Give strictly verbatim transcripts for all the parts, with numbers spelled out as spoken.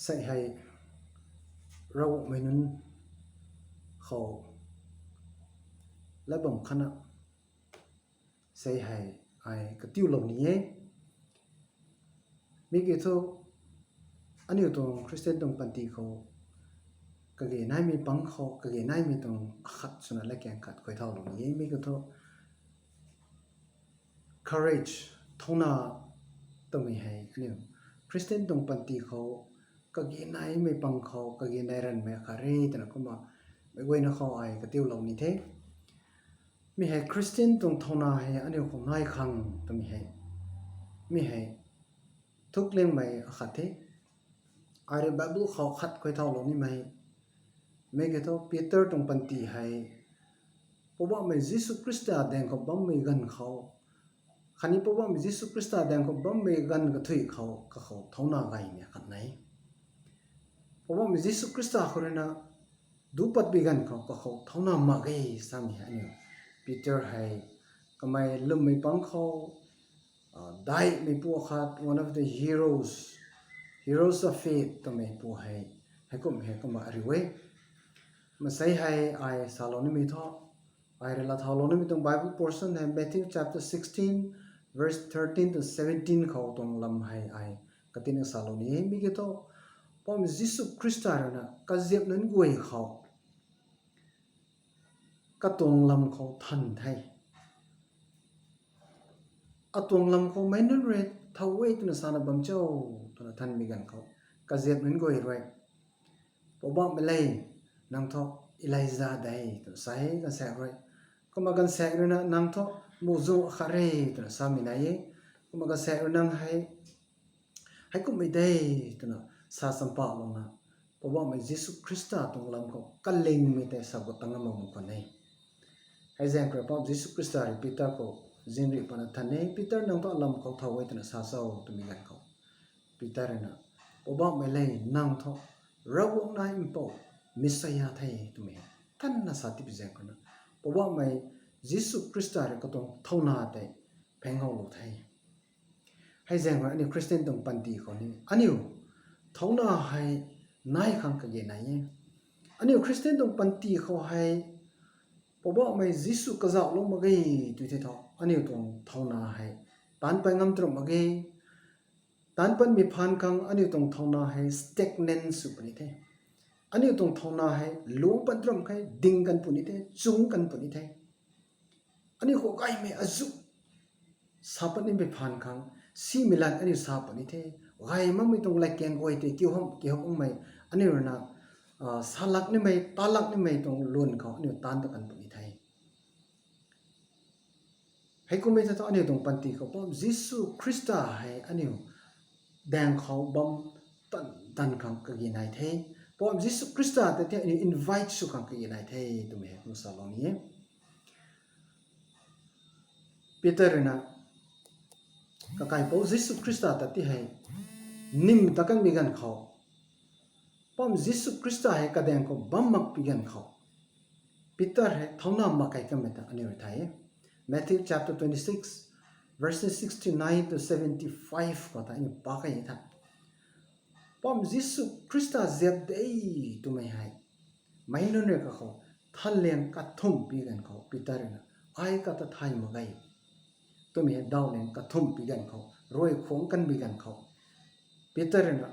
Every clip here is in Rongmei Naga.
Sei hei Ravguangc mei nunc khou lat bam khatna sei hei ai katiulou ni e. Mi kiu thu aniu tuang Christian tuang panty khou kage naimei pang khou kage naimei tuang akhat swna latkaeng khat khuay thaulou ni e. Mi kiu thu courage, thouna twmei hei aniu Christian tuang panty khou kage naimei pang khou kage nai ranmei akhat re twna kumna meic guayna khou ai katiulou ni the. Mi hei Christian tuang thouna hei aniu khou nai khang twmei hei, mi hei thuklingmei akhat the. Ai rui Bible khou khat khuay thaulou nimei, mi kiu thu Peter tuang panty hei Poubauhmei Jisu Khrista daeng khou bammei ganv khou, khatni Poubauhmei Jisu Khrista daeng khou bammei ganv kathuic khou kakhou thouna gaymei khat nai. Poubauhmei Jisu Khrista khou ruina duc patpui ganv khou kakhou thouna mak ge samei hei aniu Peter hei kamei lwmmei pang khou daihmeipu akhat, one of the heroes, heroes of faith twmeipu hei, heikumhmei hei kumna ariu e. Masei hei ai salou nimei thu, ai rui lathaulou nimei tuang Bible portion hei Matthew chapter sixteen, verse thirteen to seventeen khou tuang lam hei ai katina salou ni e. Mi kiu thu Poubauhmei Jisu Khrista ruina kaziap nunc guay khou katuang lam khou than the. Atuang lam khou meic nunc rui thow e twna sana bam cho twna thanmei ganv khou kaziap nunc guay rui, Poubauhmei le, nang thu Elija de twna sa e, ganvsaekc rui. Kumna ganvsaekc ruina nang thu muhzwng akhat re twna samei nai e. Kumna ganvsaekc rui nang hei heikumhmei de twna sa champaklouna Poubauhmei Jisu Khrista tuang lam khou kalingmei tei sa gut tang ngam mak khwan e. Hei zaeng khou rui Poubauhmei Jisu Khrista rui Peter khou zingrih pana than e, Peter, nang thu alam khou thow e twna sa cho twmei ganv khou Peter ruina, Poubauhmei le, nang thu Ravguangc Nac Mpouh Messiah the twmei thanna sa tipui zaeng khou ruina Poubauhmei Jisu Khrista rui katuang thouna tei phenghoulou the. Hei zaeng khou rui aniu Christian tuang panty khou ni aniu thouna hei nai khang kage nai e. Aniu Christian tuang panty khou hei Poubauhmei Jisu kazauhlou mak ge tw thei thu aniu tuang thouna hei taanc pat ngam tram mak ge. Taanc patmei phaan khang aniu tuang thouna hei stagnant sw puni the. Aniu tuang thouna hei lungc pat tram khe, ding kan puni the, chung kan puni the. Aniu khou gaymei azuh sa pat nimei phaan khang, simei lat aniu sa puni the. Gay makmei tuang latkaeng guay tei kiu hum kiu hum makmei aniu ruina salak nimei, talak nimei tuang lun khou aniu taanc ta kan puni the. Heikumhmei ta thu aniu tuang panty khou Poubauhmei Jisu Khrista hei aniu daeng khou bam tan tan khang kage nai the. Poubauhmei Jisu Khrista tei the aniu invite sw khang kage nai the twmei hei kumna salou ni e. Peter ruina kakaipouc Jisu Khrista ta ti hei nim ta kanmei ganv khou, Poubauhmei Jisu Khrista hei kadaeng khou bam makpui ganv khou Peter hei thouna mak kei kanmei ta aniu rui thay e. Matthew chapter twenty-six, verses sixty-nine to seventy-five khou ta aniu pa kei tha. Poubauhmei Jisu Khrista ziap de twmei hei meic nunc rui kakhou thanliang kathumh pi ganv khou Peter ruina, ai kata thay mak ge twmei hei dawliang kathumh pi ganv khou, rui khuang kanpui ganv khou Peter ruina,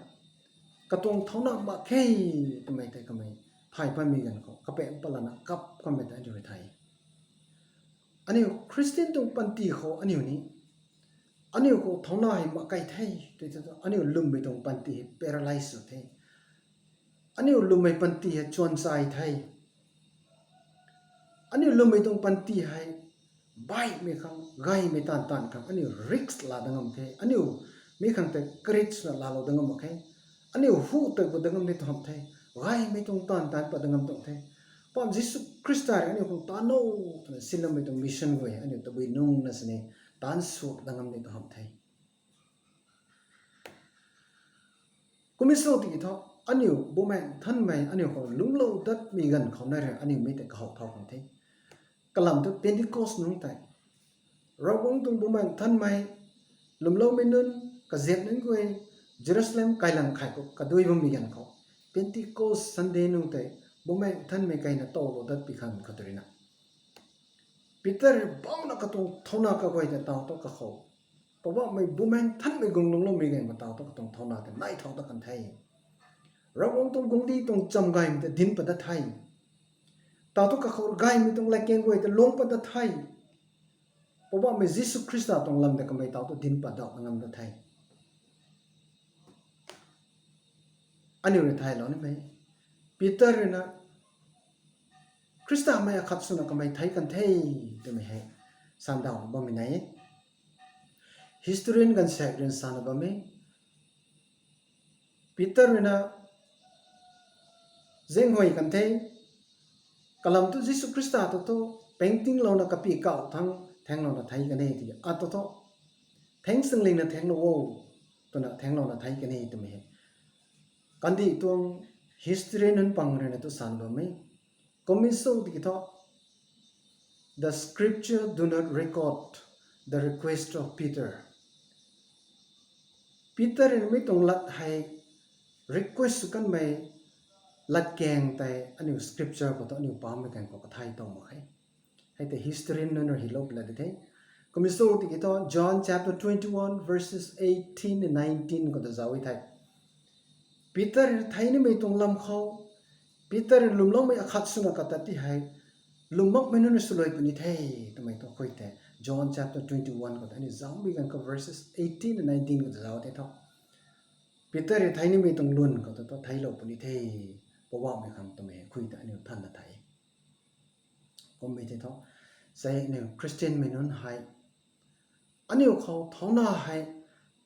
katuang thouna mak khe twmei tei kamei thay patmei ganv khou kapaeng palana kap kanmei ta aniu rui thay. Aniu Christian tuang panty khou aniu ni, aniu khou thouna hei mak kei the tw thei thu aniu lwmmei tuang panty hei paralyze sw the. Aniu lwmmei panty hei chuanchai the. Aniu lwmmei tuang panty hei baihmei khang, gaymei taanv taanv khang aniu risk laa dat ngam khe. Aniu mi khang tei courage na laalou dat ngam mak khe. Aniu hu tei gut dat ngam ni tu hamh the. Gaymei tuang taanv taanc pat dat ngam tuang the. Poubauhmei Jisu Khrista rui aniu khang taanc o twna sinlammei tuang mission guay aniu tabui nungc na sini taanc suk dat ngam ni tu hamh the. Kummei sw tiki thu, aniu Bumaengh Nthanmei aniu khou lungclou datmei ganv khou nai rui aniu mi tei kahow thau khang the. Kalam thu Pentecost nungc tei Ravguangc tuang Bumaengh Nthanmei, lwmloumei nunc, kaziap nunc guay, Jerusalem kailang khai khou kadui bammei ganv khou, Pentecost Sunday nung tei Bumaengh Nthanmei kaina towlou dat pi khang khou tu rina, Peter bauna katuang thauna kaguay tei taw thu kakhou, Poubauhmei Bumaengh Nthanmei guang lungcloumei ganv khou taw thu katuang thauna tei nai thau dat kan the. Ravguangc tuang guangcdic tuang cham gaymei ta dinc pat dat the. Taw thu kakhou gaymei tuang latkaeng guay ta lungc pat dat the. Poubauhmei Jisu Khrista tuang lam tei kamei taw thu dinc pat dat ngam dat the. Aniu rui thaylou nimei, Peter rui na Khristamei akhat swna kamei thei kan the twmei hei sandawna bammei nai e. Historian ganvsaekc rui na sana bam e. Peter rui na zaenghuay kan the, kalam thu Jisu Khrista ta thu paengtinglouna kapy kauh thang thaenglouna thei kan e tiki, ata thu thaeng sangling na thaenglou o, twna thaenglouna thei kan e twmei hei kandih tuang history nunc pang rui na tu san bam e. Kum e sw tiki thu, The scripture do not record the request of Peter. Peter rui na mi tuang lat hei request sw kanmei latkaeng tei aniu scripture khou thu aniu pammei ganv khou kathai tow mak khe. Hei tei history nunc rui hylou pla di the. Kum e sw tiki thu John chapter twenty-one verses eighteen and nineteen khou ta zauc e thei, Peter thei nimei tuang lam khou, Peter lwmloumei akhat swna kata ti hei, lwm makmei nunc swluai puni the, twmei thu khui the. John chapter twenty-one khou ta aniu zauc mi ganv khou verses eighteen and nineteen khou ta zauc the tho. Peter thei nimei tuang lun khou ta thu theilou puni the, Poubauhmei khang twmei khui ta aniu thanna thei. Kummei tei thu, sei aniu Christianmei nunc hei, aniu khou thauna hei,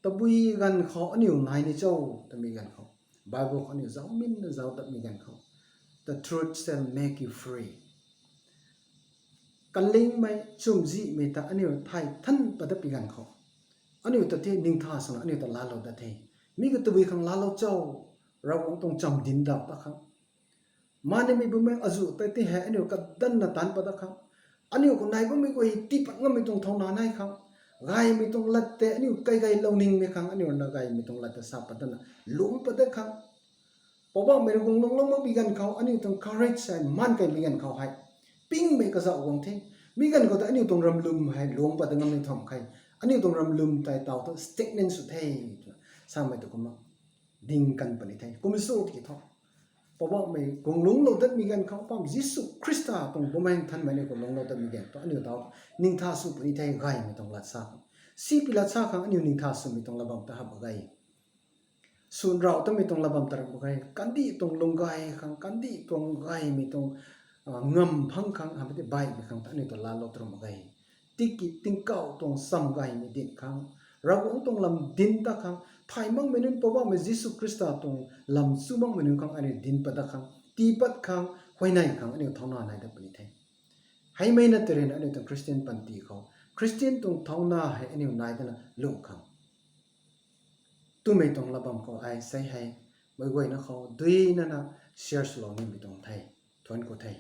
tabui ganv khou aniu nai ni cho, twmei ganv khou, Bible khou aniu zauc minna zauc tatmei ganv khou, The truth shall make you free. Kalingmei, chumzihmei ta aniu thay than pat dat pi ganv khou, aniu ta the ningtha swna aniu ta laalou dat the. Mi khou tabui khang laalou cho, Ravguangc tuang cham dinc dauh ta khang, manimei Bumaengh azuh tei ti hei aniu kadanna taanc pat dat khang, aniu khou nai bammei guay tii pat ngammei tuang thauna nai khang, gaymei tuang lat tei aniu kai gaylou ningmei khang, aniu na gaymei tuang lat ta sa pat datna lungc pat dat khang, Poubauhmei rui guang lungclou mak pi ganv khou aniu tuang courage hei maan kai mi ganv khou hei, pingmei kazauh guang the. Mi ganv khou ta aniu tuang ramlwm hei lungc pat dat ngammei tham khe. Aniu tuang ramlwm tei taw thu stagnant sw the, twna samei tu kumna ding kan puni the. Kum e sw tiki thu, Poubauhmei guang lungclou datmei ganv khou, pam Jisu Khrista tuang Bumaengh Nthanmei aniu khou lungclou datmei ganv thu aniu taw ningtha sw puni the, gaymei tuang lat sa khang. Sipi lat sa khang aniu ningtha swmei tuang lat bam ta hap mak ge. Swn rau tamei tuang lat bam ta ram mak ge. Kandih tuang lung gay khang, kandih tuang gaymei tuang, ah, ngam phang khang, hamh tei baihmei khang ta aniu ta laalou ta ram mak ge. Tiki tingkauh tuang cham gaymei dinc khang, Ravguangc tuang lam dinc ta khang, thay makmei nunc Poubauhmei Jisu Khrista tuang lam chu makmei nunc khang aniu dinc pat dat khang, tii pat khang, huayney khang aniu thauna nai dat puni the. Heimei na tei rui na aniu tuang Christian panty khou, Christian tuang thauna hei aniu nai dana lung khang, twmei tuang lat bam khou ai sei hei, meic guayna khou duinana share swlou nimei tuang the. Thuanc ku the.